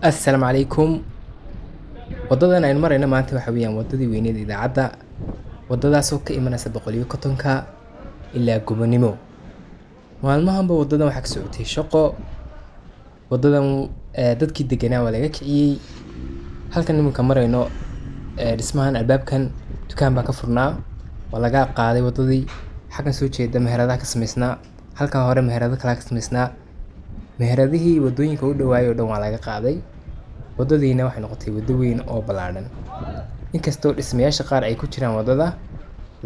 Assalaamu calaykum. Wadadan aynu marayno maanta waxa weeyaan wadadii weyneed idaacadda, wadadaasoo ka imanaysa 150-ka ilaa Gobonimo. Maalmahanba wadadan waxaa ka socotay shaqo. Wadadan dadkii deganaa waa laga kiciyey. Halkan iminka marayno, dhismahan albaabkan dukaan baa ka furnaa, waa laga qaaday wadadii. Xaggan soo jeeda meheradaha ka samaysnaa, halkan hore meherado kalaa ka samaysnaa. Meheradihii wadooyinka u dhawaayay oo dhan waa laga qaaday. Wadadiina waxay noqotay wado weyn oo ballaadhan. Inkastoo dhismayaasha qaar ay ku jiraan wadada,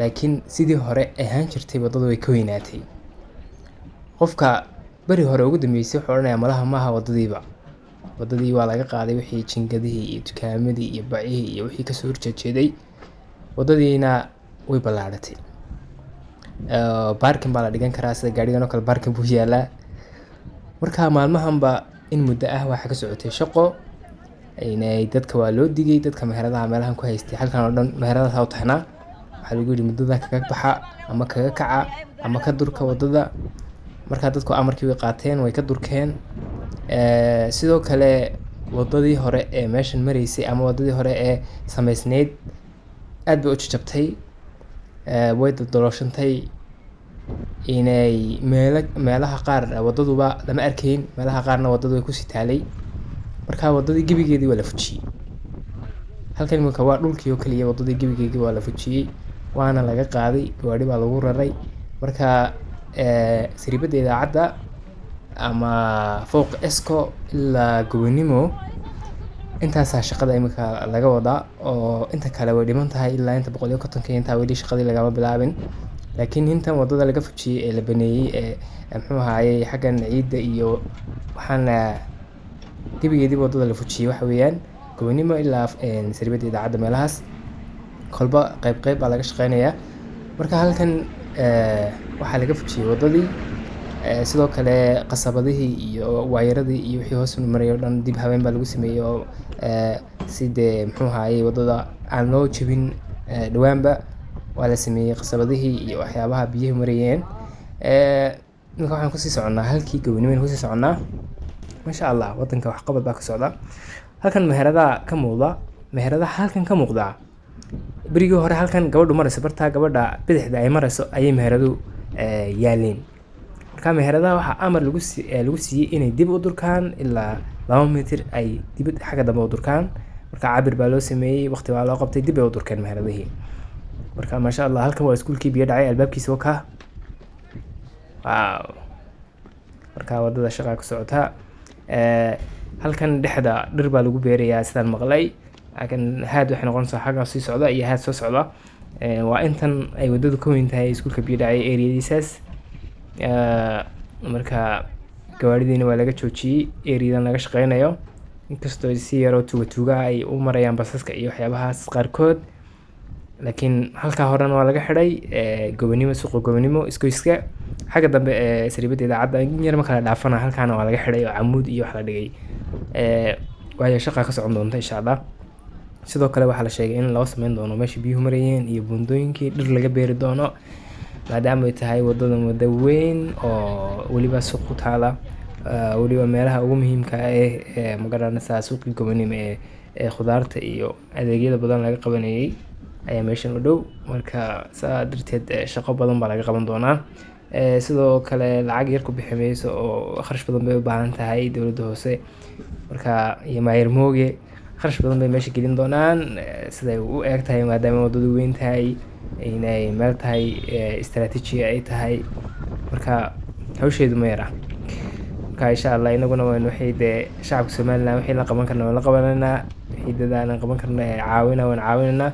laakiin sidii hore ahaan jirtay wadadu way ka weynaatay. Qofka beri hore ugu dambeysay wuxuu odhanayaa, malaha maaha wadadiiba. Wadadii waa laga qaaday wixii jingadihii iyo dukaamadii iyo bacihii iyo wixii kasoo horjeeday. Wadadiina way ballaadhatay. Parking baa la dhigan karaa, sida gaarigan oo kale parking buu yaalaa. Marka maalmahanba in muddo ah waxaa ka socotay shaqo. Inay dadka waa loo digay, dadka meheradaha meelahan ku haystay halkan oo dhan meheradaha u taxnaa. Waxaa lagu yidhi muddada kaga baxa ama kaga kaca ama ka durka wadada. Markaa dadku amarkii way qaateen, way ka durkeen. Sidoo kale wadadii hore ee meeshan maraysay ama wadadii hore ee samaysneyd aad bay u jajabtay. Way daldalooshantay. Inay meelo meelaha qaar wadaduba lama arkayn, meelaha qaarna wadadu way ku sii taalay. Markaa wadadii gebigeedii waa la fujiyey. Halkan iminka waa dhulkii oo kaliya, wadadii gebigeedii waa la fujiyey, waana laga qaaday, gawaadhi baa lagu raray. Markaa sariibada idaacadda ama fooqa Esco ilaa Gobonimo intaasaa shaqada iminka laga wadaa, oo inta kale way dhiman tahay. Ilaa inta 150-ka intaa weli shaqadii lagama bilaabin. Laakiin intan wadada laga fujiyey ee la baneeyey ee muxuu ahaayey xaggan ciidda iyo waxaana gebigeediiba wadada la fujiyey waxa weeyaan Gobonimo ilaa sariibada idaacadda. Meelahaas kolba qayb qayb baa laga shaqeynayaa. Marka halkan waxaa laga fujiyey wadadii. Sidoo kale qasabadihii iyo waayaradii iyo wixii hoos marayay oo dhan dib habeen baa lagu sameeyey, oo si dee muxuu ahaayey wadada aan loo jebin dhawaanba waa la sameeyey qasabadihii iyo waxyaabaha biyuhu marayeen. Iminka waxaan kusii soconnaa halkii Gobonimo ayaan kusii soconnaa. Masha Allah, wadanka waxqabad baa ka socda. Halkan meheradaha ka muuqda, meheradaha halkan ka muuqda, berigii hore halkan gabadhu marayso, bartaa gabadha bidixda ay marayso, ayay meheradu yaaleen. Marka meheradaha waxaa amar lagu siiyey inay dib u durkaan, ilaa 2 mitir ay dibad xagga dambe u durkaan. Marka cabir baa loo sameeyey, waqti baa loo qabtay, dib bay u durkeen meheradihii. Marka maasha Allah, halkan waa iskuulkii biyo dhacay albaabkiisa waa ka wow. Marka wadada shaqaa ku socota. Halkan dhexda dhir baa lagu beerayaa sidaan maqlay. Halkan haad waxay noqonaysaa xaggan sii socda iyo haad soo socda. Waa intan ay wadadu ka weyn tahay iskuulka biyo dhacay area-diisaas. Marka gawaaridiina waa laga joojiyey area-dan laga shaqeynayo, inkastoo si yaroo tuuga tuuga ay u marayaan basaska iyo waxyaabahaas qaarkood. Laakiin halkaa horena waa laga xidhay Gobonimo, suuqa Gobonimo, isgoyska xagga dambe ee sariibada idaacadda in yar ma kala dhaafana, halkaana waa laga xidhay oo camuud iyo wax la dhigay, waayo shaqa ka socon doonta insha Allah. Sidoo kale waxaa la sheegay in loo sameyn doono meesha biyuhu marayeen iyo buundooyinkii dhir laga beeri doono, maadaama ay tahay wadadan wada weyn oo weliba suuq ku taala, weliba meelaha ugu muhiimka ah ee magaranaysaa suuqii Gobonimo ee khudaarta iyo adeegyada badan laga qabanayay ayaa meeshan u dhow. Marka saa darteed shaqo badan baa laga qaban doonaa. Sidoo kale lacag yar ku bixi mayso oo kharash badan bay u baahan tahay dowladda hoose. Marka iyo maayar Mooge kharash badan bay meesha gelin doonaan, siday u eg tahay, maadaama waddadu weyn tahay, inay meel tahay istaraatiiji ay tahay. Marka hawsheedu ma yara. Marka insha Allah inaguna waan wixii dee shacabka Somaliland wixii la qaban karna waan la qabanaynaa, wixii dadaalan qaban karna ee caawina waan caawinaynaa.